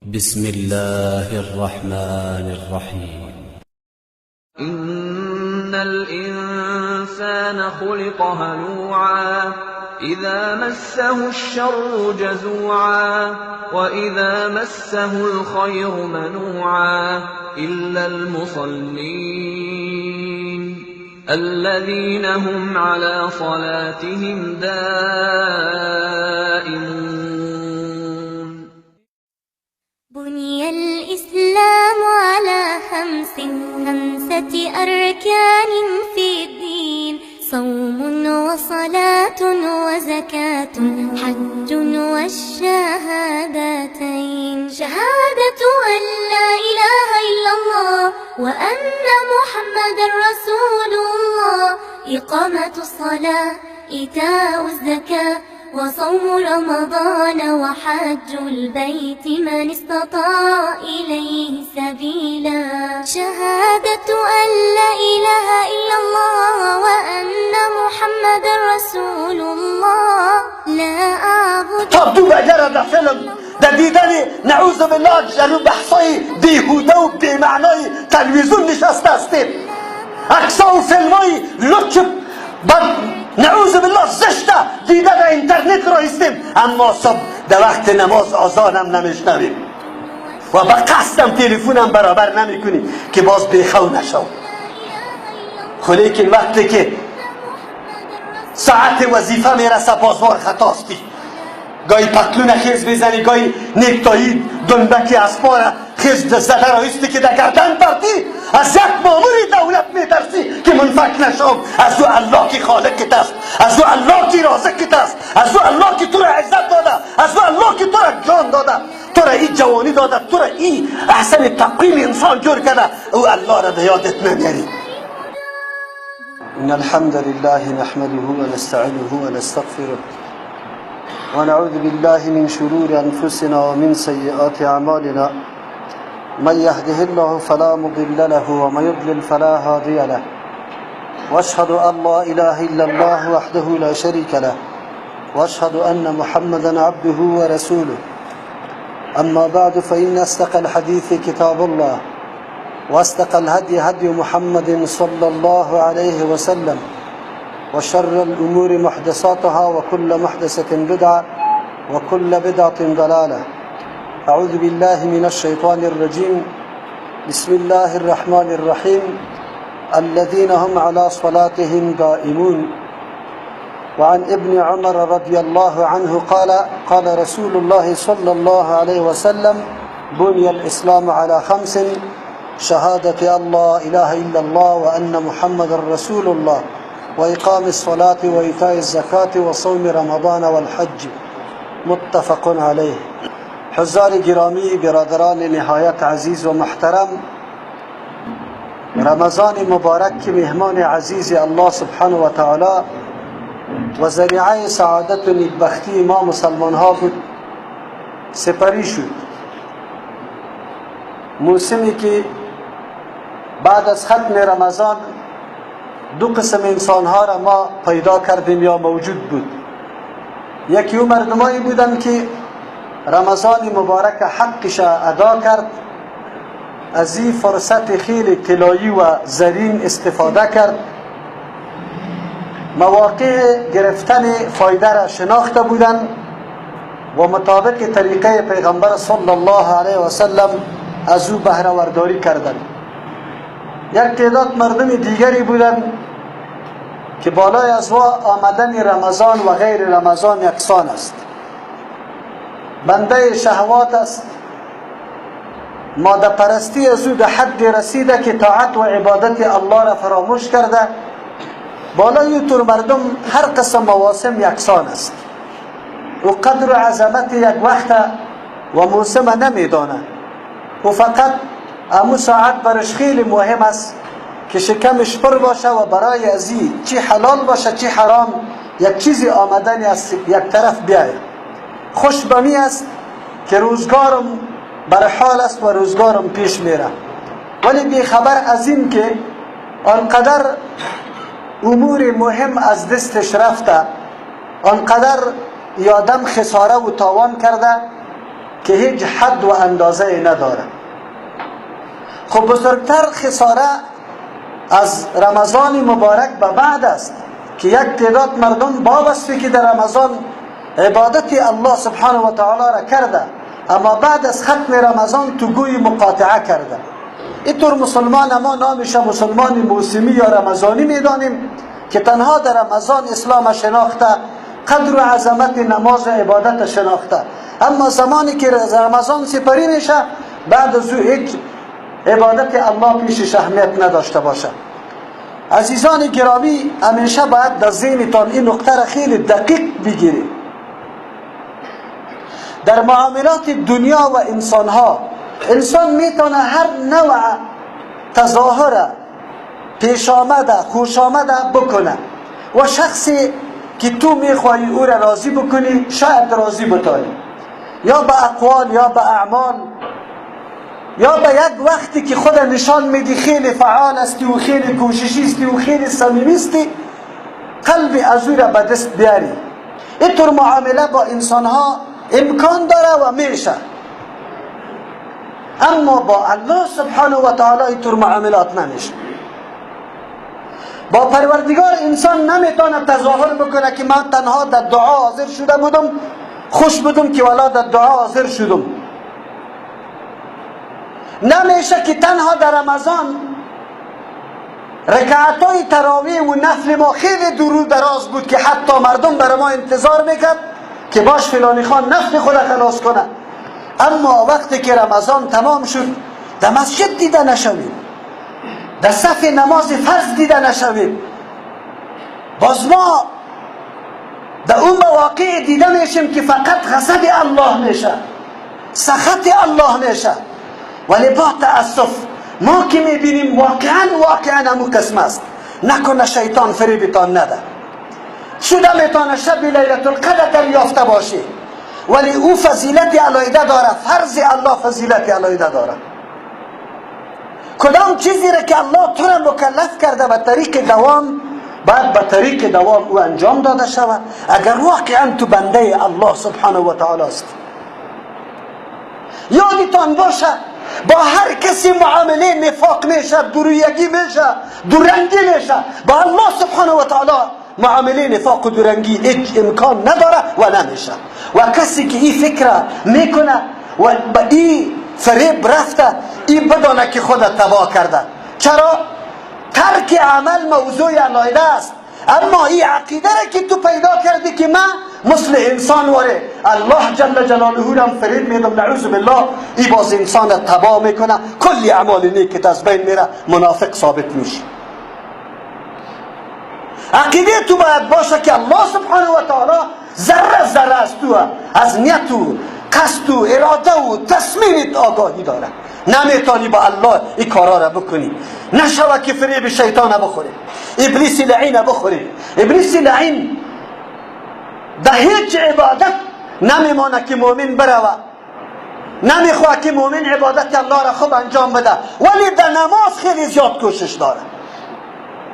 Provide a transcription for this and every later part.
بسم الله الرحمن الرحيم. إن الإنسان خلق هلوعا إذا مسه الشر جزوعا وإذا مسه الخير منوعا إلا المصلين الذين هم على صلاتهم دائمون. بني الإسلام على خمس، خمسة أركان في الدين: صوم وصلاة وزكاة، حج والشهادتين. شهادة أن لا إله إلا الله وأن محمد رسول الله، إقامة الصلاة، إيتاء الزكاة، وصوم رمضان، وحج البيت من استطاع إليه سبيلا. شهادة أن لا إله إلا الله وأن محمد رسول الله، لا أعبد تا دو بجره در فیلم در دیدن، نعوذ بالله، در بحثای بیهوده و بیمعنای تلویزیون نشسته هستیم. عکسا و فیلم های لچ بد، نعوذ بالله، زشته دیده در اینترنت را هستیم، اما صبح در وقت نماز آذانم نمیشنویم و به قصدم تلفنم برابر نمیکنیم که باز بیخو نشو. خو لیکن وقتی که ساعت وظیفه میرسه، بازوار خطاستی. گاهی پتلون خیز بزنی، گاهی نیکتایی دنبکی اسپاره خیز زده را که در گردن بردی. از یک مامور دولت میترسی که منفک نشم. از او الله که خالقت است، از او الله که رازقت است، از او الله که تو را عزت داده، از او الله که تو را جان داده، تو را این جوانی داده، تو را این احسن تقویم انسان جور کرده، او الله را به یادت نمیاری. إن الحمد لله نحمده ونستعينه ونستغفره ونعوذ بالله من شرور أنفسنا ومن سيئات أعمالنا. من يهده الله فلا مضل له ومن يضلل فلا هادي له. واشهد أن لا إله إلا الله وحده لا شريك له واشهد أن محمدا عبده ورسوله. أما بعد، فإن أصدق الحديث كتاب الله واصدق الهدي هدي محمد صلى الله عليه وسلم وشر الأمور محدثاتها وكل محدثة بدعة وكل بدعة ضلالة. أعوذ بالله من الشيطان الرجيم. بسم الله الرحمن الرحيم. الذين هم على صلاتهم دائمون. وعن ابن عمر رضي الله عنه قال: قال رسول الله صلى الله عليه وسلم: بني الإسلام على خمس: شهادة أن لا إله إلا الله وأن محمد رسول الله وإقام الصلاة وإيتاء الزكاة وصوم رمضان والحج. متفق عليه. حضار گرامی، برادران نهایت عزیز و محترم، رمضان مبارک که مهمان عزیز الله سبحانه و تعالی و ذریعه سعادت و نیکبختی ما مسلمان ها بود، سپری شد. موسمی که بعد از ختم رمضان دو قسم انسان ها را ما پیدا کردیم یا موجود بود. یکی او مردمایی بودند که رمضان مبارک حقش ادا کرد، از این فرصت خیلی طلایی و زرین استفاده کرد، مواقع گرفتن فایده را شناخته بودند و مطابق طریقه پیغمبر صلی الله علیه و سلم از او بهره ورداری کردند. یک تعداد مردم دیگری بودند که بالای از آمدن رمضان و غیر رمضان یکسان است، بنده شهوات است، ماده پرستی از او به حد رسیده که طاعت و عبادت الله را فراموش کرده. بالای طور مردم هر قسم مواسم یکسان است و قدر و عظمت یک وقت و موسم نمیدانه و فقط امو ساعت برش خیلی مهم است که شکمش پر باشه و برای ازی چی حلال باشه چی حرام، یک چیزی آمدنی از یک طرف بیاید. خوش بمی است که روزگارم بر حال است و روزگارم پیش میره، ولی بی خبر از این که آنقدر امور مهم از دستش رفته، آنقدر یادم خساره و تاوان کرده. که هیچ حد و اندازه نداره. خب بزرگتر خساره از رمضان مبارک به بعد است که یک تعداد مردم با وصفی که در رمضان عبادت الله سبحانه و تعالی را کرده، اما بعد از ختم رمضان تو گوی مقاطعه کرده. اینطور مسلمان ما نامش مسلمان موسمی یا رمضانی میدانیم که تنها در رمضان اسلام شناخته، قدر و عظمت نماز و عبادت شناخته، اما زمانی که رمضان سپری میشه بعد از او هیچ عبادت الله پیشش اهمیت نداشته باشه. عزیزان گرامی، همیشه باید در ذهنتان این نقطه را خیلی دقیق بگیرید. در معاملات دنیا و انسانها انسان میتونه هر نوع تظاهر پیش آمده خوش آمده بکنه و شخصی که تو میخوایی او را راضی بکنی شاید راضی بتانی، یا به اقوال یا به اعمال یا به یک وقتی که خود نشان میدی خیلی فعال هستی و خیلی کوششی هستی و خیلی صمیمی هستی، قلب از او را به دست بیاری. اینطور معامله با انسانها امکان داره و میشه، اما با الله سبحانه و تعالی اینطور معاملات نمیشه. با پروردگار انسان نمیتونه تظاهر بکنه که من تنها در دعا حاضر شده بودم، خوش بودم که والا در دعا حاضر شدم. نمیشه که تنها در رمضان رکعتای تراویح و نفل ما خیلی دور دراز بود که حتی مردم برای ما انتظار میکرد که باش فلانی خان نفل خود خلاص کنه، اما وقتی که رمضان تمام شد در مسجد دیده نشویم، در صف نماز فرض دیده نشویم. باز ما در اون مواقع دیده میشیم که فقط غضب الله میشه، سخط الله میشه. ولی با تأسف ما که میبینیم واقعا همون قسم است. نکنه شیطان فریبتان نده، شده میتونه شب لیلة القدر دریافته باشی، ولی او فضیلت علیحده داره، فرض الله فضیلت علیحده داره. کدام چیزی را که الله تو را مکلف کرده به طریق دوام، باید به طریق دوام او انجام داده شود اگر واقعا تو بنده الله سبحانه و تعالی است. یادتان باشه با هر کسی معامله نفاق میشه، درویگی میشه، دورنگی میشه، با الله سبحانه و تعالی معامله نفاق و دورنگی هیچ امکان نداره و نمیشه. و کسی که این فکر میکنه و با این فریب رفته، این بدانه که خود تباه کرده. چرا؟ ترک عمل موضوع علیحده است، اما این عقیده را که تو پیدا کردی که من مثل انسان واره الله جل جلاله را فریب میدم، نعوذ بالله، ای باز انسان تباه میکنه، کلی اعمال نیکت از بین میره، منافق ثابت میشه. عقیده تو باید باشه که الله سبحانه و تعالی ذره ذره از تو، از نیت و قصد و اراده و تصمیمت آگاهی داره. نمیتونی با الله این کارا را بکنی. نشوه که فریب شیطان بخوری، ابلیس لعین بخوری. ابلیس لعین در هیچ عبادت نمیمانه که مؤمن بروه، نمیخواه که مؤمن عبادت الله را خوب انجام بده، ولی در نماز خیلی زیاد کوشش داره.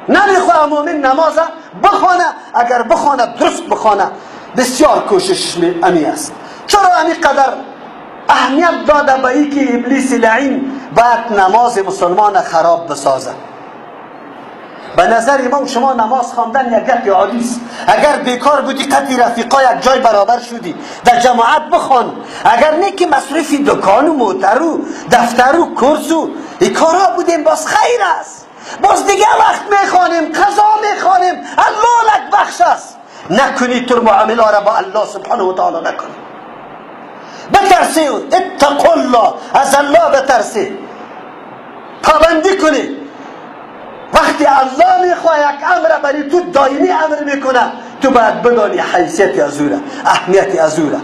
نمیخواه مؤمن نماز بخوانه، اگر بخوانه درست بخوانه، بسیار کوشش امی است. چرا امی قدر اهمیت داده به ای که ابلیس لعین باید نماز مسلمان خراب بسازه؟ به نظر ما و شما نماز خواندن یک گپ عادی است. اگر بیکار بودی قطعی رفیقا یک جای برابر شدی، در جماعت بخوان. اگر نه که مصرف دکان و موتر و دفتر و کورس و این کارا بودیم، باز خیر است. باز دیگه وقت میخوانیم، قضا میخوانیم، الله لک بخش است. نکنی تو معامله را با الله سبحانه و تعالی نکنی. بترسی، اتقوا الله، از الله بترسی، پابندی کنی. وقتی الله میخواه یک امر برای تو دائمی امر میکنه، تو باید بدانی حیثیت از او را، اهمیت از او را.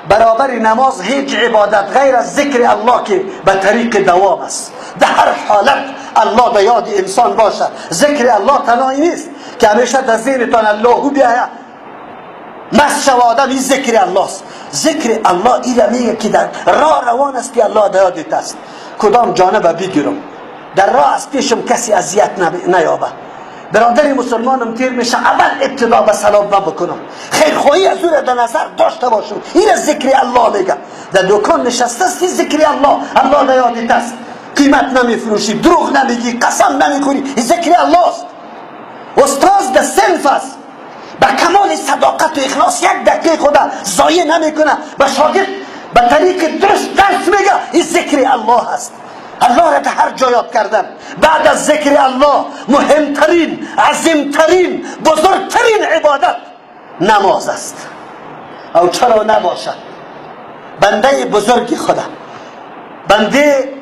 برابر نماز هیچ عبادت غیر از ذکر الله که به طریق دوام است. در هر حالت الله به یاد انسان باشه. ذکر الله تنهایی نیست که همیشه در ذهنتان الله بیاید مست شو آدم، این ذکر الله است. ذکر الله این را میگه که در راه روان است که الله در یادت است. کدام جانب بگیرم در راه از پیشم کسی اذیت نیابه. برادر مسلمانم تیر میشه، اول ابتدا به سلام بکنم، خیرخواهی از او را در نظر داشته باشم. این از ذکر الله میگه. در دکان نشسته است، ذکر الله، الله در یادت است، قیمت نمیفروشی، دروغ نمیگی، قسم نمیخوری، این ذکر الله است. استاد در صنف است، به کمال صداقت و اخلاص یک دقیقه خود ضایع نمیکنه، به شاگرد به طریق درست درس میگه، این ذکر الله است. الله را در هر جای یاد کردن. بعد از ذکر الله مهمترین، عظیمترین، بزرگترین عبادت نماز است. او چرا نباشد؟ بنده بزرگ خدا، بنده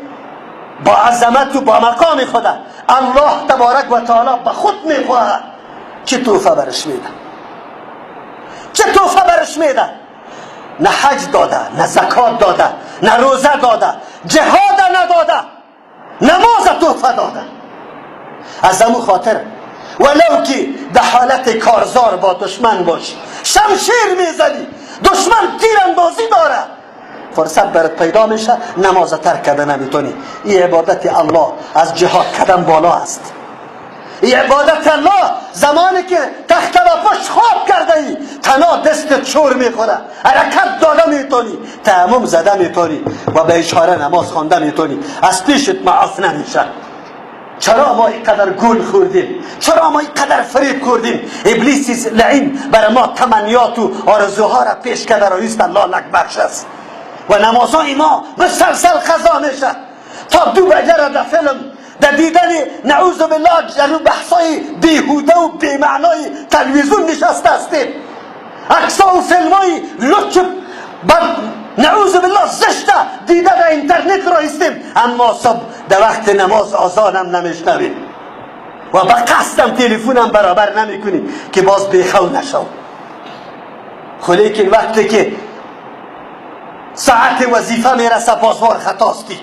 با عظمت و با مقام خدا، الله تبارک و تعالی به خود میخواهد چه توفه برش میده، چه توفه برش میده. نه حج داده، نه زکات داده، نه روزه داده، جهاد نداده، نماز تحفه داده. از امو خاطر ولو که در حالت کارزار با دشمن باشی، شمشیر میزنی، دشمن تیراندازی داره، فرصت برات پیدا میشه، نماز ترک کرده نمیتونی. این عبادت الله از جهاد کردن بالا است. این عبادت الله زمانی که تخت و پشت خواب کرده ای، تنها دست چور میخوره، حرکت داده میتونی، تیمم زده میتونی و به اشاره نماز خوانده میتونی، از پیشت معاف نمیشه. چرا ما اینقدر گول خوردیم؟ چرا ما اینقدر فریب خوردیم؟ ابلیس لعین بر ما تمنیات و آرزوها را پیش کرده رئیس الله لک بخش است و نمازهای ما مسلسل قضا میشه تا 2 بجه را در فیلم، در دیدن نعوذ بالله در بحثای بیهوده و بی‌معنای تلویزیون نشسته هستیم. عکس‌ها و فیلم‌های لچ بد نعوذ بالله زشته دیده در اینترنت را هستیم، اما صبح در وقت نماز آذانم نمیشنویم و به قصدم تلفنم برابر نمیکنیم که باز بیخو نشو. خب لیکن وقتی که ساعت وظیفه میرسه بازوار خطاستی،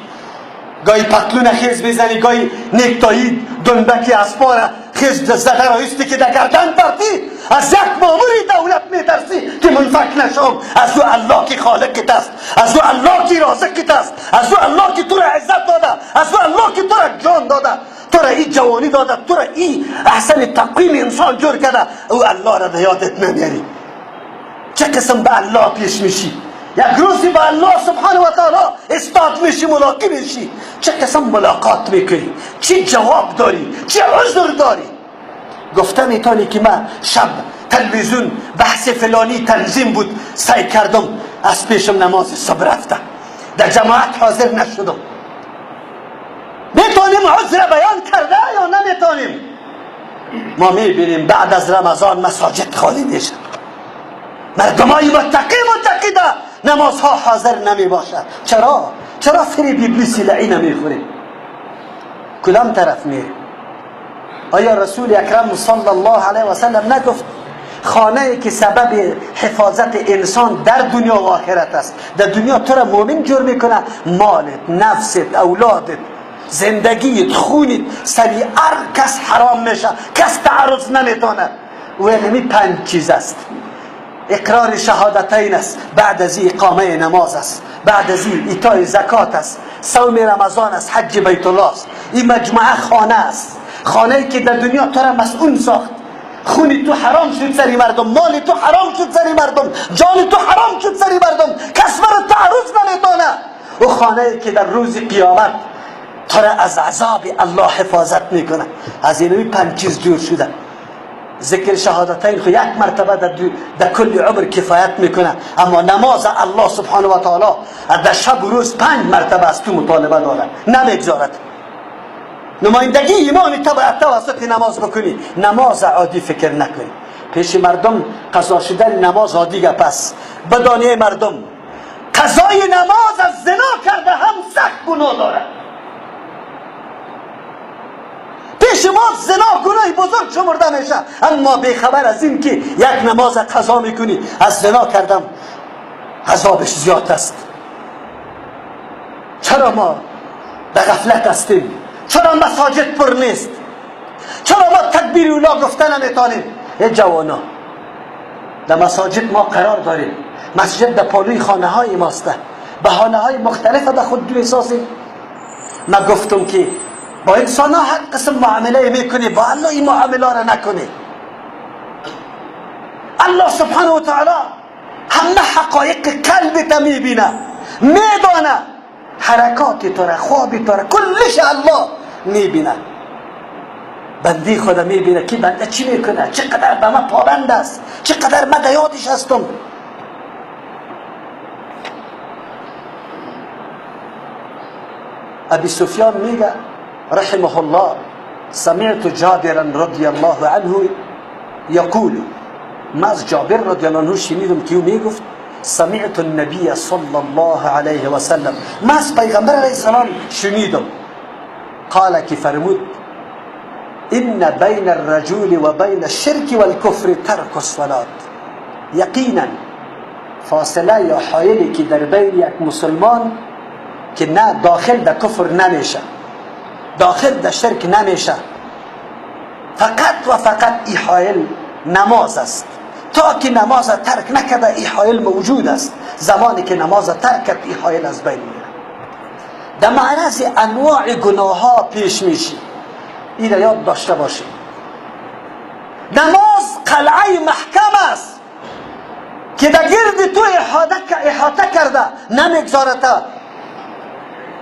گاهی پتلون خیز میزنی، گاهی نکتایی دنبکی اسپاره خیز زده را ایستی که در گردن پرتی، از یک مامور دولت میترسی که منفک نشم. از او الله که خالقت است، از او الله که رازقت است، از او الله که تو را عزت داده، از او الله که تو را جان داده، تو را این جوانی داده، تو را این احسن تقویم انسان جور کرده، او الله را به یادت نمیاری. چه قسم به الله پیش میشی؟ یک روزی با الله سبحانه و تعالی استاد میشی، ملاقی میشی، چه قسم ملاقات میکنی، چه جواب داری، چه عذر داری؟ گفته میتونی که من شب تلویزیون بحث فلانی تنظیم بود، سعی کردم از پیشم نماز صبح رفته، در جماعت حاضر نشدم. میتونیم عذر بیان کرده یا نمیتونیم؟ ما میبینیم بعد از رمضان مساجد خالی میشه، مردمای متقی متقی ده نمازها حاضر نمی باشد. چرا؟ چرا فریب ابلیس لعین میخوریم؟ کدام طرف میریم؟ آیا رسول اکرم صلی الله علیه و سلم نگفت خانه ای که سبب حفاظت انسان در دنیا و آخرت است، در دنیا تو را مؤمن جور میکنه، مالت، نفست، اولادت، زندگیت، خونت، سری هر کس حرام میشه، کس تعرض نمیتونه. و اینمی 5 چیز است: اقرار شهادتین است، بعد از اقامه نماز است، بعد از ایتای زکات است، صوم رمضان است، حج بیت الله است. این مجموعه خانه است، خانه ای که در دنیا تو را مسئول ساخت. خونی تو حرام شد سری مردم، مال تو حرام شد سری مردم، جان تو حرام شد سری مردم، کس بر تعرض نمیتونه. او خانه ای که در روز قیامت تو را از عذاب الله حفاظت میکنه. از اینوی 5 چیز جور شده. ذکر شهادتین خو یک مرتبه در کل عمر کفایت میکنه، اما نماز الله سبحانه و تعالی در شب و روز 5 مرتبه از تو مطالبه داره، نمیگذارد. نمایندگی ایمان تو باید توسط نماز بکنی. نماز عادی فکر نکنی. پیش مردم قضا شدن نماز عادی گپ است. بدانه مردم قضای نماز از زنا کرده هم سخت گناه داره. پیش ما زنا گناه بزرگ شمرده میشه، اما بیخبر از این که یک نماز قضا میکنی از زنا کردم عذابش زیاد است. چرا ما در غفلت هستیم؟ چرا مساجد پر نیست؟ چرا ما تکبیر اولا گفته نمیتونیم؟ ای جوانا، در مساجد ما قرار داریم، مسجد در پالوی خانه های ماست، بهانه های مختلف در خود میسازیم. ما گفتم که با انسان ها هر قسم معامله میکنی، با الله این معامله را نکنی. الله سبحانه و تعالی همه حقایق قلب میبینه، میدانه حرکات تو را، خواب تو را، کلش الله میبینه. بندی خدا میبینه که بنده چی میکنه، چقدر به من پابند است، چقدر من یادش هستم. ابی سفیان میگه رحمه الله سمعت جابرا رضی الله عنه یقول، ما از جابر رضی الله عنه شنیدم که او میگفت سمعت النبی صلی الله علیه و سلم، ما از پیغمبر علیه السلام شنیدم، قال که فرمود ان بین الرجل و بین الشرک والکفر ترک الصلاة. یقینا فاصله یا حایلی که در بین یک مسلمان که نه داخل در کفر نمیشه، داخل در شرک نمیشه، فقط و فقط ای حایل نماز است. تا که نماز ترک نکرده ای حایل موجود است، زمانی که نماز ترک کرد ای حایل از بین میره. در معرض انواع گناه ها پیش میشی، این را یاد داشته باشی. نماز قلعه محکم است که در گرد تو احاطه کرده، نمیگذاره تا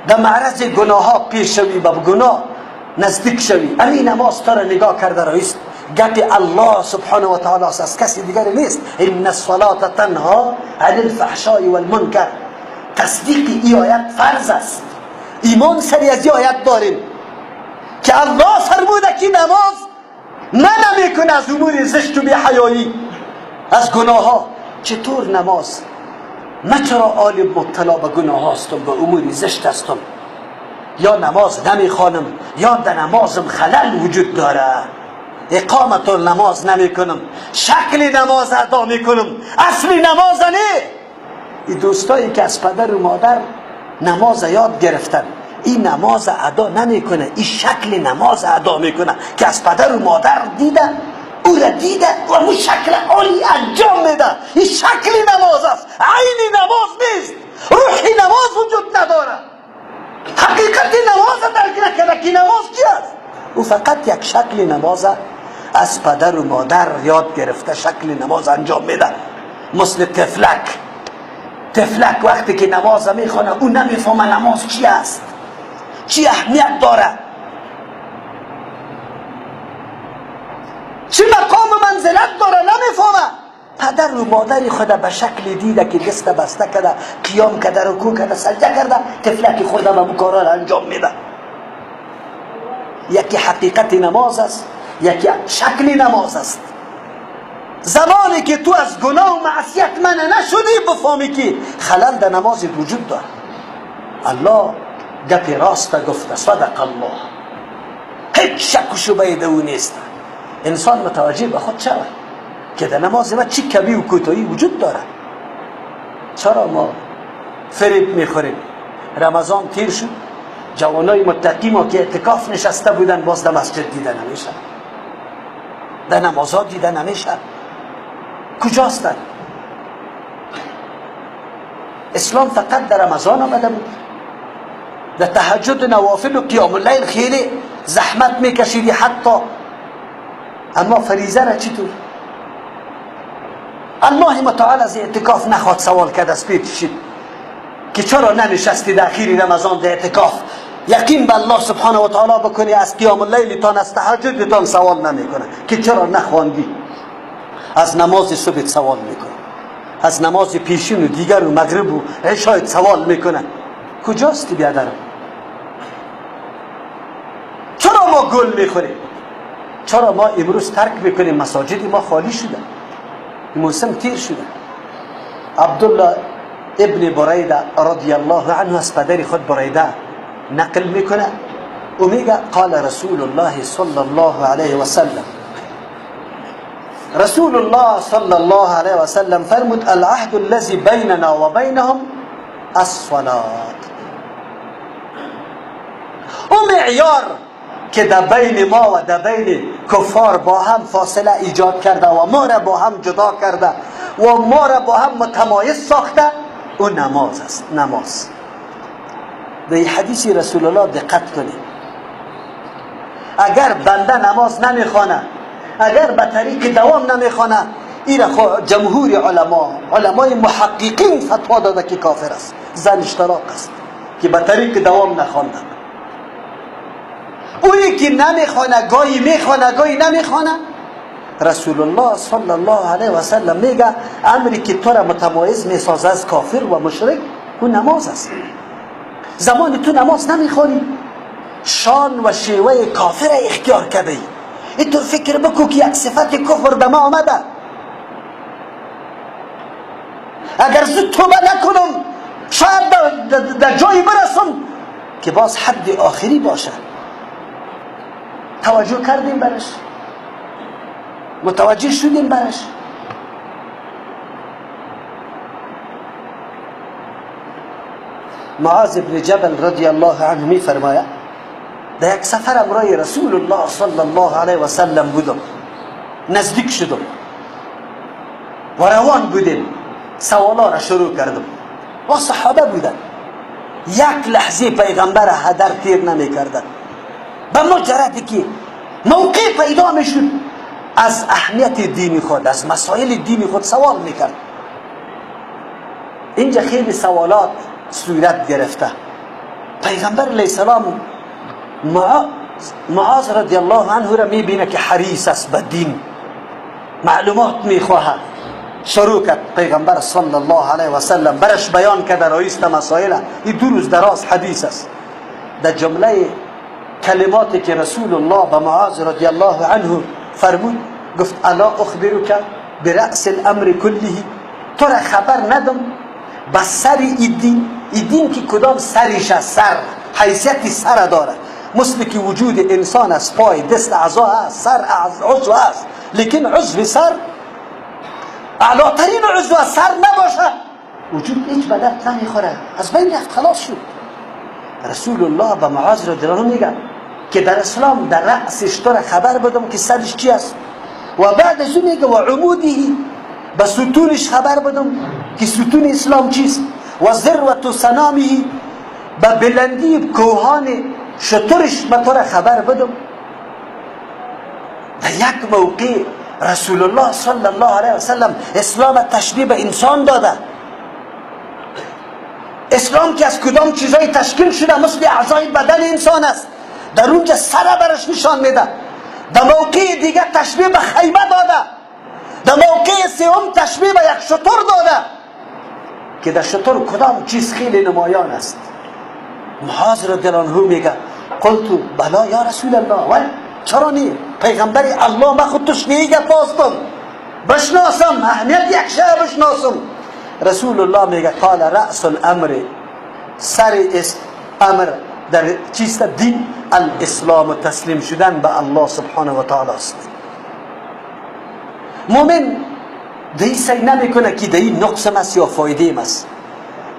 در معرض گناه ها پیش شوی، به گناه نزدیک شوی. امی نماز تو را نگاه کرده رئیس گپ الله سبحانه و تعالی است، از کسی دیگری نیست. ان الصلاة تنها عن الفحشاء والمنکر. تصدیق ای آیت فرض است، ایمان سری از ای آیت داریم که الله فرموده که نماز منع میکنه از امور زشت و بی‌حیایی، از گناه ها. چطور نماز؟ من چرا آل مبتلا به گناه هستم، به امور زشت هستم؟ یا نماز نمیخوانم، یا در نمازم خلل وجود داره، اقامت نماز نمیکنم، شکل نماز ادا میکنم، اصل نماز نه. این دوستایی که از پدر و مادر نماز یاد گرفتن، این نماز ادا نمیکنه، این شکل نماز ادا میکنه که از پدر و مادر دیده، او را دیده و اون شکل عالی انجام میده. این شکل نماز است، عین نماز نیست، روح نماز وجود نداره، حقیقت نماز درک نکرده که نماز چی است. او فقط یک شکل نماز از پدر و مادر یاد گرفته، شکل نماز انجام میده. مثل طفلک، طفلک وقتی که نماز میخوانه او نمیفهمه نماز چی است، چی اهمیت داره، چی مقام و منزلت داره، نمیفهمه. پدر و مادر خود به شکل دیده که دست بسته کرده، قیام کرده، رکوع کرده، سجده کرده، طفلک خود به کارا را انجام میده. یکی حقیقت نماز است، یکی شکل نماز است. زمانی که تو از گناه و معصیت منع نشدی، بفهمی که خلل در نمازت وجود داره. الله گپ راست گفته، صدق الله، هیچ شک و شبهه در او نیست. انسان متوجه به خود شود که در نماز ما چی کمی و کوتاهی وجود داره. چرا ما فریب میخوریم؟ رمضان تیر شد، جوانای متقی ما که اعتکاف نشسته بودن باز در مسجد دیده نمیشن، در نمازها دیده نمیشن. کجاستن؟ اسلام فقط در رمضان آمده بود، در تهجد نوافل و قیام اللیل خیلی زحمت میکشیدی حتی، اما فریضه را چطور؟ الله متعال از اعتکاف نخواد سوال کرد از پیچید که چرا ننشستی در اخیر رمضان در اعتکاف. یقین به الله سبحانه و تعالی بکنی از قیام اللیل تان، از تهجد تان سوال نمیکنه که چرا نخواندی. از نماز صبح سوال میکنه، از نماز پیشین و دیگر و مغرب و عشای سوال میکنه. کجاستی بیادرم؟ چرا ما گل میخوریم؟ چرا ما امروز ترک میکنیم؟ مساجد ما خالی شده، موسم تیر شده. عبدالله ابن بریده رضی الله عنه از پدر خود بریده نقل میکنه، او میگه قال رسول الله صلی الله علیه و سلم، رسول الله صلی الله علیه و سلم فرمود العهد الذي بیننا و بینهم الصلاة. او معیار که در بین ما و در بین کفار با هم فاصله ایجاد کرده و ما را با هم جدا کرده و ما را با هم متمایز ساخته، او نماز است. نماز. در حدیث رسول الله دقت کنید. اگر بنده نماز نمیخوانه، اگر به طریق دوام نمیخوانه، این جمهور علما، علمای محققین فتوا داده که کافر است، زنش طلاق است که به طریق دوام نخوانده. اویی که نمیخوانه، گاهی میخوانه گاهی نمیخوانه، رسول الله صلی الله علیه و سلم میگه امری که تو را متمایز میسازه از کافر و مشرک اون نماز است. زمان تو نماز نمیخوانی، شان و شیوه کافر اختیار کرده ای. اینطور فکر بکو که یک صفت کفر به ما آمده، اگر زود توبه نکنم شاید در جایی برسم که باز حد آخری باشه. توجه کردیم برش؟ متوجه شدیم برش؟ معاذ بن جبل رضی الله عنه می فرماید در یک سفر امرای رسول الله صلی الله علیه و سلم بودم، نزدیک شدم و روان بودیم، سوالا را شروع کردم و صحابه بودن. یک لحظه پیغمبر هدر تیر نمی کردن. به مجردی که موقع پیدا می شد از اهمیت دین خود، از مسائل دین خود سوال میکرد. اینجا خیلی سوالات صورت گرفته. پیغمبر علیه السلام معاذ رضی الله عنه را میبینه که حریص است به دین، معلومات میخواهد. شروع کرد پیغمبر صلی الله علیه و سلم برش بیان کرد رئیس مسائل. این دو روز دراز حدیث است. در جمله کلماتی که رسول الله به معاذ رضی الله عنه فرمود، گفت الا اخبرک برأس الامر کله، تو را خبر ندم به سر این دین، این دین که کدام سرش است، سر حیثیت سر داره، مثل که وجود انسان از پای دست اعضا است، سر عضو است، لیکن عضو سر اعلاترین عضو از سر نباشه وجود هیچ به درد نمیخوره، از بین رفت، خلاص شد. رسول الله به معاذ رضی الله عنه میگه که در اسلام در رأسش تو را خبر بدم که سرش چی است، و بعد از اون میگه و عموده، به ستونش خبر بدم که ستون اسلام چیست، و ذروة سنامه، به بلندی کوهان شترش به تو را خبر بدم. در یک موقع رسول الله صلی الله علیه و سلم اسلام تشبیه به انسان داده. اسلام که از کدام چیزای تشکیل شده مثل اعضای بدن انسان است، در اونجا سر برش نشان میده. در موقع دیگه تشبیه به خیمه داده، در موقع سوم تشبیه به یک شتر داده که در شتر کدام چیز خیلی نمایان است. معاذ رضی الله عنه میگه قلت بلا یا رسول الله، ولی چرا نی؟ پیغمبر الله ما خود تشنیه گپ هستم، بشناسم اهمیت یک شی بشناسم. رسول الله میگه قال رأس الامر، سر امر در چیست؟ دین الاسلام و تسلیم شدن به الله سبحانه و تعالی است. مؤمن دی سعی نمیکنه که دی نقصم است یا فایده است،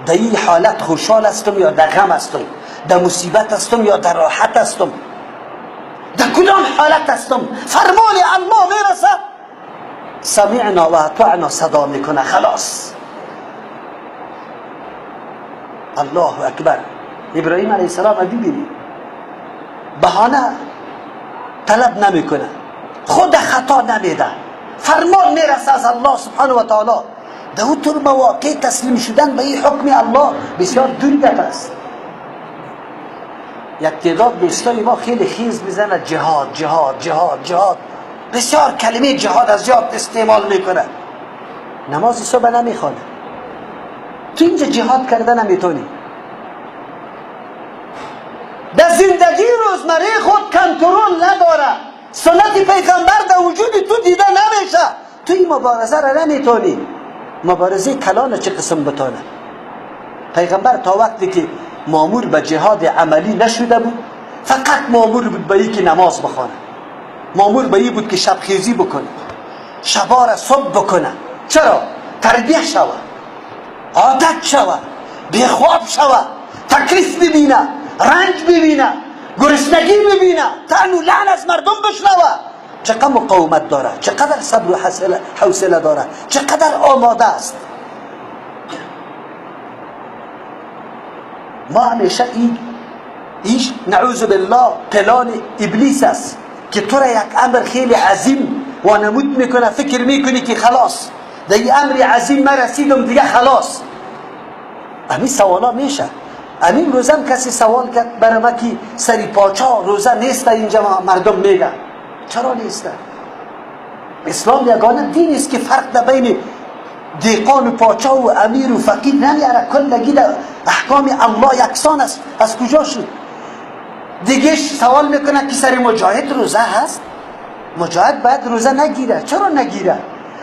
دی حالت خوشحال هستم یا در غم هستم، در مصیبت هستم یا در راحت هستم، در کدام حالت هستم، فرمان الله میرسه سمعنا و اطعنا صدا میکنه، خلاص. الله اکبر. ابراهیم علیه السلام ببینید بهانه طلب نمیکنه، خود خطا نمیده، فرمان میرسه از الله سبحانه و تعالی. در اون طور مواقع تسلیم شدن به این حکم الله بسیار دور گپ است. یک تعداد دوستای ما خیلی خیز میزنه جهاد جهاد جهاد جهاد، بسیار کلمه جهاد از زیاد استعمال میکنه، نماز صبح نمیخوانه. تو اینجا جهاد کرده نمیتونی، در زندگی روزمره خود کنترل نداره، سنت پیغمبر در وجود تو دیده نمیشه، تو این مبارزه را نمیتونی. مبارزه کلان چه قسم بتانه؟ پیغمبر تا وقتی که مامور به جهاد عملی نشده بود، فقط مامور بود به ای که نماز بخوانه، مامور به ای بود که شبخیزی بکنه، شبا را صبح بکنه. چرا؟ تربیه شوه، عادت شوه، بیخواب شوه، تکلیف ببینه، رنج ببینه، گرسنگی ببینه، طعن و لعن از مردم بشنوه. چقدر مقاومت داره، چقدر صبر و حوصله داره، چقدر آماده است. ما همیشه این ایش نعوذ بالله پلان ابلیس است که تو را یک امر خیلی عظیم وانمود میکنه، فکر میکنی که خلاص در این امر عظیم من رسیدم دیگه خلاص. همین سوالا میشه. همین روزم کسی سوال کرد برای ما که سری پاچا روزه نیست اینجا، مردم میگن چرا نیست؟ اسلام یگانه دین است که فرق در بین دیقان و پاچا و امیر و فقیر نمیاره، کلگی در احکام الله یکسان است. از کجا شد؟ دیگه سوال میکنه که سری مجاهد روزه هست؟ مجاهد باید روزه نگیره. چرا نگیره؟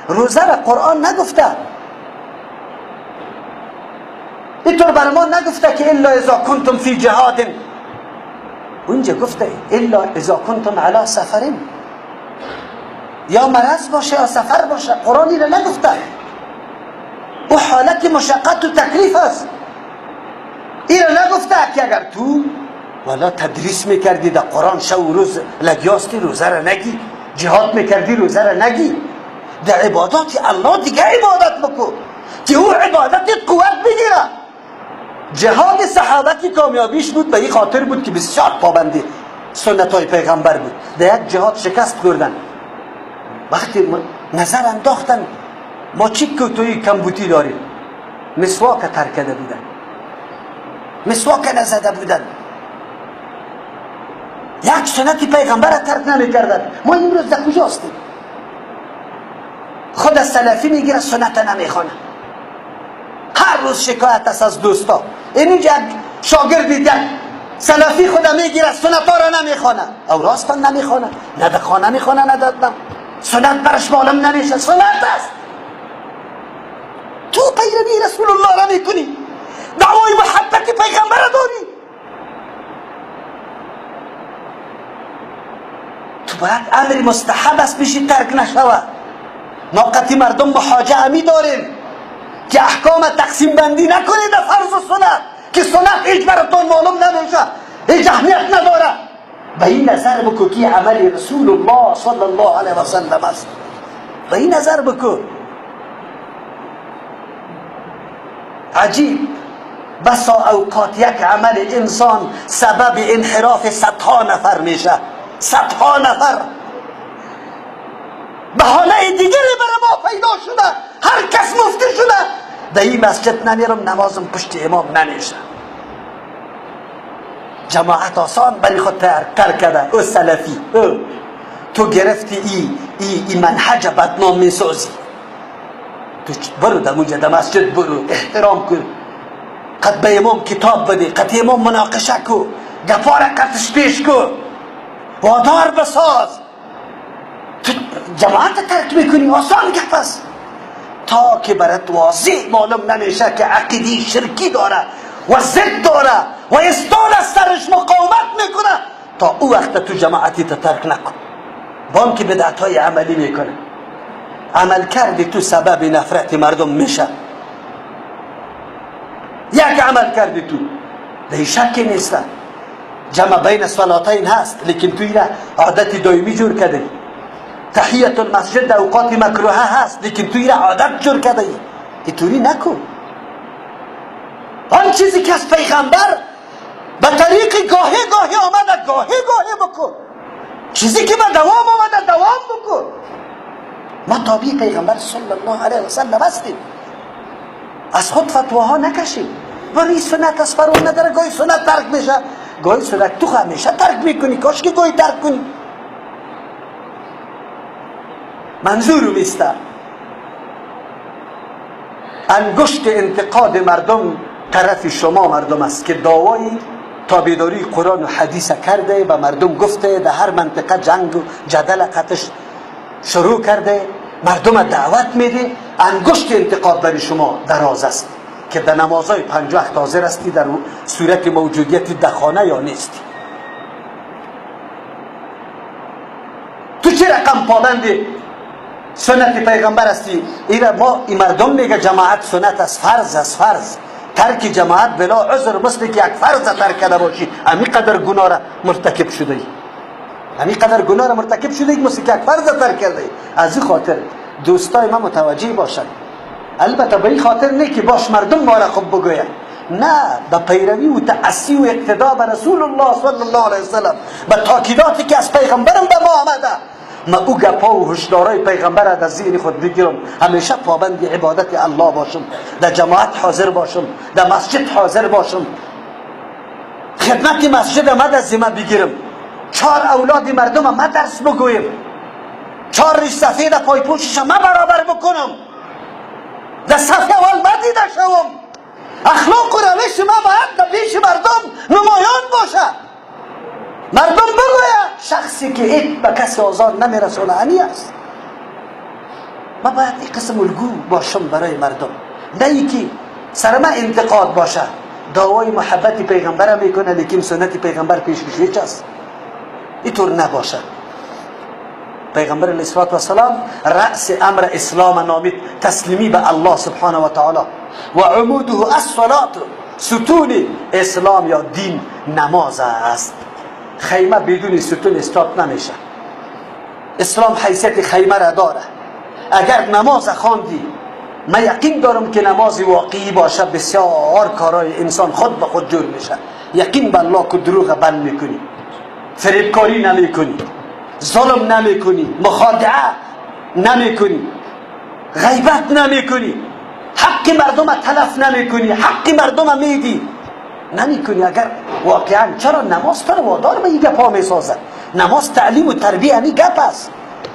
روزه را قرآن نگفته، اینطور بر ما نگفته که الا اذا کنتم فی جهاد، اونجا گفته الا اذا کنتم علی سفر، یا مرض باشه یا سفر باشه. قرآن را نگفته، او حالت مشقت و تکلیف است. این را نگفته که اگر تو والا تدریس میکردی در قرآن شو و روز لگیاستی روزه را نگی، جهاد میکردی روزه را نگی، در عبادات الله دیگه عبادت بکن که او عبادت قوت بگیره. جهاد صحابه که کامیابیش بود به این خاطر بود که بسیار پابندی سنت های پیغمبر بود. در یک جهاد شکست خوردن، وقتی نظر انداختن ما چی کوتاهی کمبوتی داریم، مسواک ترک کرده بودن، مسواک نزده بودن، یک سنت پیغمبر را ترک نمیکردن. ما امروز در کجا هستیم؟ خود سلفی میگیره سنت نمیخوانه، هر روز شکایت است از دوستا. اینجا یک شاگرد یک سلفی خود میگیره سنت ها را نمیخوانه، او راستان نمیخوانه، نه در خانه میخوانه نه در سنت برش معلوم نمیشه. سنت است، تو پیروی رسول الله را میکنی، دعوای محبت پیغمبر را داری، تو باید امر مستحب است بشی ترک نشوه. ما قطعی مردم محاجه همی داریم که احکام تقسیم بندی نکنید در فرض و سنت، که سنت هیچ براتون معلوم نمیشه، هیچ اهمیت نداره. به این نظر بکو که عمل رسول الله صلی الله علیه و سلم است، به این نظر بکو. عجیب، بسا اوقات یک عمل انسان سبب انحراف صدها نفر میشه، صدها نفر. بهانه دیگری برای ما پیدا شده، هر کس مفتی شده، در این مسجد نمیرم نمازم پشت امام نمیشه. جماعت آسان برای خود ترک کرده. او سلفی، او تو گرفتی ای منهج بدنام میسازی، تو برو در اونجا در مسجد برو احترام کن، قد به امام کتاب بده، قد امام مناقشه کو، گپار قدش پیش کو، وادار بساز. تو جماعت ترک میکنی، آسان گپ است، تا که برات واضح معلوم نمیشه که عقیده شرکی داره و ضد داره و استاد از سرش مقاومت میکنه، تا او وقت تو جماعتی ترک نکن. بام که بدعت های عملی میکنه، عمل کردی تو سبب نفرت مردم میشه. یک عمل کردی تو در شکی نیست، جمع بین صلاتین هست، لیکن تو ایره عادت دائمی جور کرده. تحیت المسجد در اوقات مکروهه هست، لیکن تو ایره عادت جور کرده. اینطوری نکن. آن چیزی که از پیغمبر به طریق گاهی گاهی آمده گاهی گاهی بکن، چیزی که به دوام آمده دوام بکن. ما تابع پیغمبر صلی الله علیه و سلم هستیم، از خود فتواها نکشیم. ولی سنت از فرمان نداره، گاهی سنت ترک میشه، گاهی سنت تو همیشه ترک میکنی، کاش که گاهی ترک کنی. منظورم است انگشت انتقاد مردم طرف شما مردم است که دعوای تابعداری قرآن و حدیث کرده و مردم گفته، در هر منطقه جنگ و جدل قطش شروع کرده، مردم دعوت میده. انگشت انتقاد برای شما دراز است که در نمازهای 5 وقت حاضر هستی در صورت موجودیت در خانه یا نیستی. تو چه رقم پابند سنت پیغمبر هستی؟ ایره ما این مردم میگه جماعت سنت است، فرض است، فرض. ترک جماعت بلا عذر مثل که یک فرض ترک کرده باشی، امی قدر گناه را مرتکب شده ای، امی قدر گناه را مرتکب شده ای مثل که یک فرض ترک کرده ای. از این خاطر دوستای ما متوجه باشند، البته به این خاطر نه که باش مردم ما را خوب بگوید، نه، به پیروی و تأسی و اقتدا به رسول الله صلی الله علیه وسلم، به تاکیداتی که از پیغمبرم به ما آمده، ما او گپا و هشدارای پیغمبر در ذهن خود بگیرم، همیشه پابند عبادت الله باشم، در جماعت حاضر باشم، در مسجد حاضر باشم، خدمت مسجد ما در ذمه بگیرم، 4 اولاد مردم ما درس بگویم، 4 ریش سفید پایپوشش ما برابر بکنم، در صف اول ما دیده شوم، اخلاق و روش ما باید در پیش مردم نمایان باشه، مردم بگوید شخصی که هیچ به کسی آزار نمیرسونه انی است. ما باید این قسم الگو باشم برای مردم، نه اینکه سر ما انتقاد باشه. دعوای محبت پیغمبر میکنه لیکن سنت پیغمبر پیش هیچ است، اینطور نباشه. پیغمبر علیه الصلاة والسلام رأس امر اسلام نامید تسلیمی به الله سبحانه و تعالی، و عموده الصلاة، ستون اسلام یا دین نماز است. خیمه بدون ستون استاد نمیشه. اسلام حیثیت خیمه را داره. اگر نماز خواندی، من یقین دارم که نماز واقعی باشه بسیار کارای انسان خود به خود جور میشه. یقین به الله که دروغ بند میکنی، فریبکاری نمیکنی، ظلم نمیکنی، مخادعه نمیکنی، غیبت نمیکنی، حق مردم تلف نمیکنی، حق مردم میدی نمیکنی. اگر واقعا چرا نماز تو رو وادار به این گپا میسازه؟ نماز تعلیم و تربیه همین گپ است.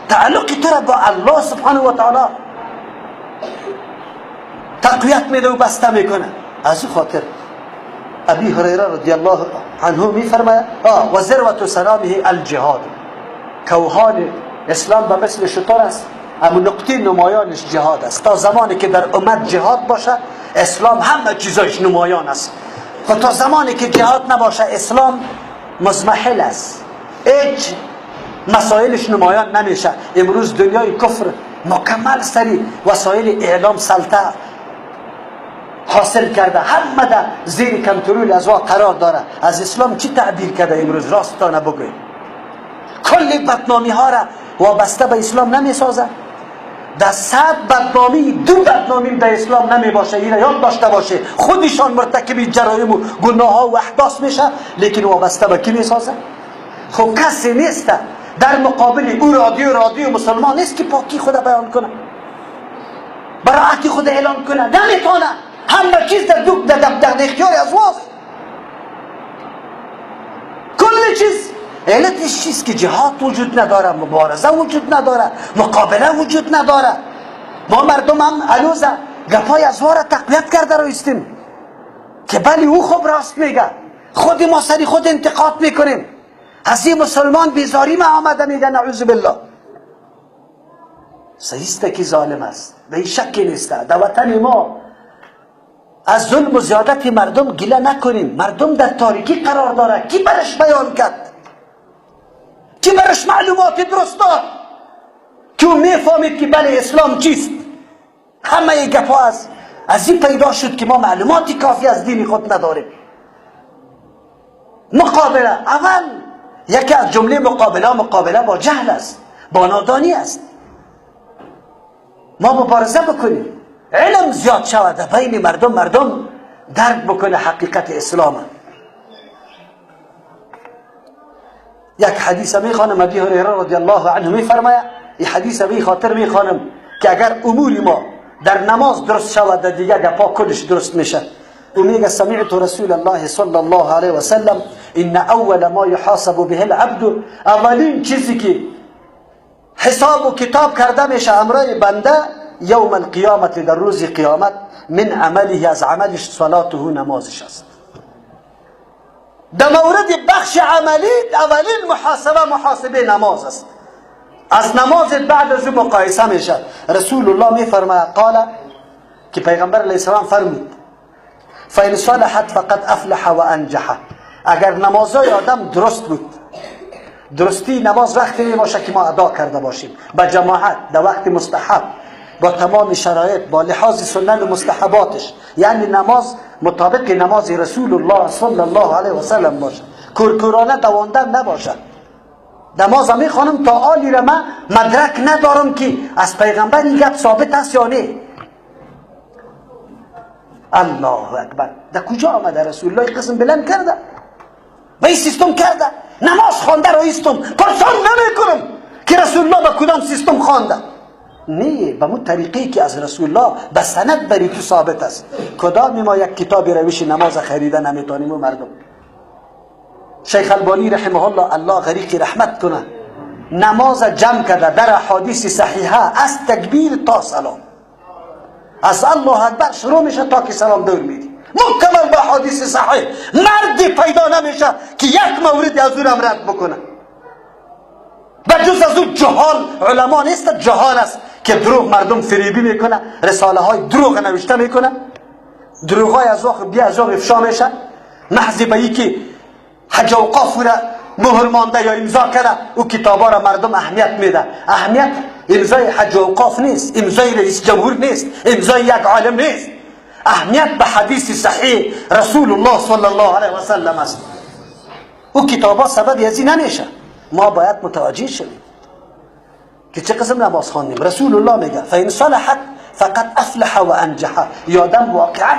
تعلق تو را با الله سبحانه و تعالی تقویت میده و بسته میکنه. از او خاطر ابی هریره رضی الله عنه میفرماید و ذروة سلامه الجهاد. کوهان اسلام به مثل شتر است، اما نقطه نمایانش جهاد است. تا زمانی که در امت جهاد باشه اسلام همه چیزایش نمایان است، و تا زمانی که جهاد نباشه اسلام مضمحل است، هیچ مسائلش نمایان نمیشه. امروز دنیای کفر مکمل سری وسایل اعلام سلطه حاصل کرده، همه در زیر کنترل از وا قرار داره. از اسلام چی تعبیر کرده امروز؟ راستانه بگویم کل بدنامی ها را وابسته به اسلام نمیسازه. در 100 بدنامی 2 بدنامی در اسلام نمی باشه. این یاد داشته باشه، خودشان مرتکب جرایم و گناه ها و احداث میشه، لیکن وابسته به کی میسازه؟ خب کسی نیست در مقابل او رادیو مسلمان نیست که پاکی خود بیان کنه، براعت خود اعلان کنه. نمیتونه. همه چیز در در اختیار از واست، کل چیز. علتش چیست؟ که جهاد وجود نداره، مبارزه وجود نداره، مقابله وجود نداره. ما مردم هم هنوز گپای از را تقویت کرده رو ایستیم که بلی او خوب راست میگه، خود ما سری خود انتقاد میکنیم. از این مسلمان بیزاری ما آمده میگه نعوذ بالله. صحیح است که ظالم است، به این شکی نیست. در وطن ما از ظلم و زیادت مردم گله نکنیم. مردم در تاریکی قرار داره. کی برش بیان کرد؟ کی برش معلومات درست داد که او میفهمید که بله اسلام چیست؟ همه گپا از این پیدا شد که ما معلومات کافی از دین خود نداریم. مقابله اول یکی از جمله مقابله با جهل است، با نادانی است. ما مبارزه بکنیم، علم زیاد شود بین مردم، مردم درک بکنه حقیقت اسلام. یک حدیث میخوانم، ابی هریره رضی الله عنه میفرماید، این حدیث به خاطر میخوانم که اگر امور ما در نماز درست شود دیگه گپا کلش درست میشه. او میگه سمعت رسول الله صلی الله علیه و سلم ان اول ما یحاسب به العبد، اولین چیزی که حساب و کتاب کرده میشه امرای بنده یوم القیامت، در روز قیامت، من عمله، از عملش، صلاته، نمازش است. در مورد بخش عملی اولین محاسبه نماز است. از نماز بعد از او مقایسه میشه. رسول الله میفرماید قال، که پیغمبر علیه السلام فرمود فإن صلحت فقد افلح و انجح. اگر نمازهای آدم درست بود، درستی نماز وقتی میباشه که ما ادا کرده باشیم با جماعت، در وقت مستحب، با تمام شرایط، با لحاظ سنن و مستحباتش، یعنی نماز مطابق نماز رسول الله صلی الله علیه و سلم باشه، کورکورانه دواندن نباشه. نماز میخوانم تا آلی را من مدرک ندارم که از پیغمبر این گپ ثابت است یا نه. الله اکبر. در کجا آمده رسول الله قسم بلند کرده و این سیستم کرده؟ نماز خوانده را ایستم پرسان نمیکنم که رسول الله به کدام سیستم خوانده. نه، به مو طریقی که از رسول الله به سند بری تو ثابت است. کدام ما یک کتاب روش نماز خریده نمیتونیم مردم؟ شیخ البانی رحمه الله، الله غریق رحمت کنه، نماز جمع کرده در احادیث صحیحه از تکبیر تا سلام، از الله اکبر شروع میشه تا که سلام دور میدی، مکمل به احادیث صحیح. مردی پیدا نمیشه که یک مورد از اون رد بکنه. بجز از اون جهال، علما نیست، جهال است که دروغ مردم فریبی میکنه، رساله های دروغ نوشته میکنه، دروغ های از وقت بیا از وقت افشا میشه. محض به که حج اوقاف را مهر مانده یا امضا کرده، او کتابا را مردم اهمیت میده. اهمیت امضای حج اوقاف نیست، امضای رئیس جمهور نیست، امضای یک عالم نیست. اهمیت به حدیث صحیح رسول الله صلی الله علیه و سلم است. او کتابا سبب از این نمیشه. ما باید متوجه شویم که چه قسم نماز خواندیم. رسول الله میگه فإن صلحت فقد افلح و انجح، یادم واقعا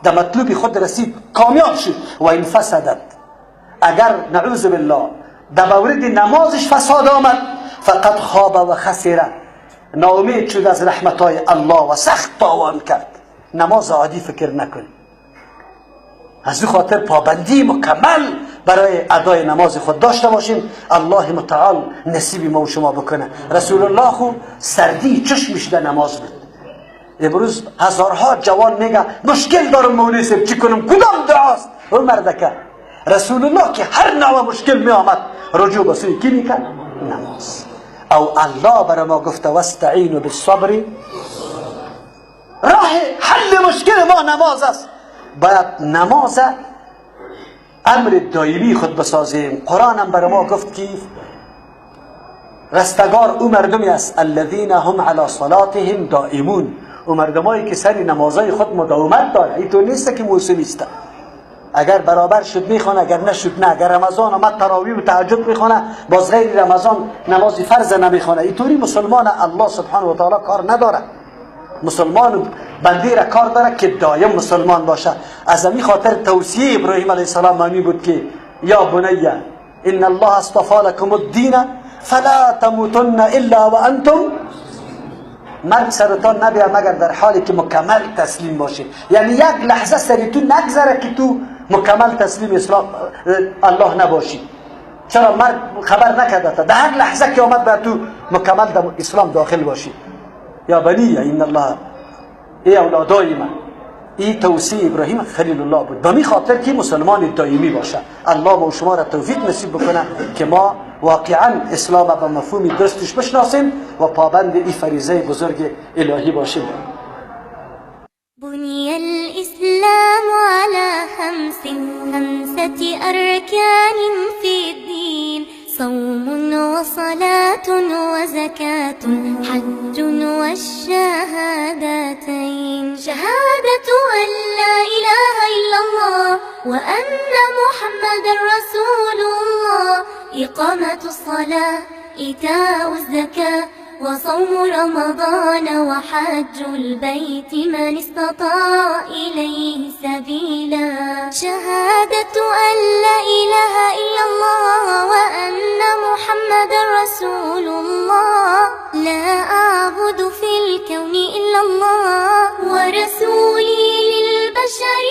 در مطلوب خود رسید، کامیاب شد. و این فسدت، اگر نعوذ بالله در مورد نمازش فساد آمد، فقد خاب و خسره، ناامید شد از رحمتهای الله و سخت تاوان کرد. نماز عادی فکر نکنید. از او خاطر پابندی مکمل برای ادای نماز خود داشته باشیم. الله متعال نصیب ما و شما بکنه. رسول الله خو سردی چشمش در نماز بود. امروز هزارها جوان میگه مشکل دارم مولوی صاحب، چی کنم، کدام دعاست؟ او مردکه رسول الله که هر نوع مشکل می آمد رجوع به سوی کی میکرد؟ نماز. او الله برای ما گفته واستعینوا بالصبر، راه حل مشکل ما نماز است. باید نماز امر دائمی خود بسازیم. قرآن هم برای ما گفت که رستگار او مردمی است الذین هم علی صلاتهم دائمون، او مردمایی که سر نمازهای خود مداومت داره. اینطور نیست که موسمی است، اگر برابر شد میخوانه، اگر نشد نه. اگر رمضان آمد تراویح و تهجد میخوانه، باز غیر رمضان نماز فرض نمیخوانه. اینطوری مسلمان الله سبحانه و تعالی کار نداره. مسلمان بنده را کار داره که دایم مسلمان باشه. از همین خاطر توصیه ابراهیم علیه السلام معنی بود که یا بنی ان الله اصطفی لکم الدین فلا تموتن الا وانتم، مرگ سرتان نبیا مگر در حالی که مکمل تسلیم باشید. یعنی یک لحظه سری تو نگذره که تو مکمل تسلیم اسلام الله نباشی. چرا مرگ خبر نکرده؟ در هر لحظه که آمد باید تو مکمل در اسلام داخل باشی. یا بنی ان الله، ای اولادای من. این توصیه ابراهیم خلیل الله بود. به می خاطر که مسلمان دائمی باشه. الله ما شما را توفیق نصیب بکنه که ما واقعا اسلام به مفهوم درستش بشناسیم و پابند این فریضه بزرگ الهی باشیم. بني الإسلام على خمس، خمسة أركان في الدين، صوم وصلاة وزكاة، حج والشهادتين، شهادة أن لا إله إلا الله وأن محمد رسول الله، إقامة الصلاة، إيتاء الزكاة، وصوم رمضان، وحج البيت من استطاع إليه سبيلا، شهادة أن لا إله إلا الله وأن محمد رسول الله، لا أعبد في الكون إلا الله، ورسولي للبشر.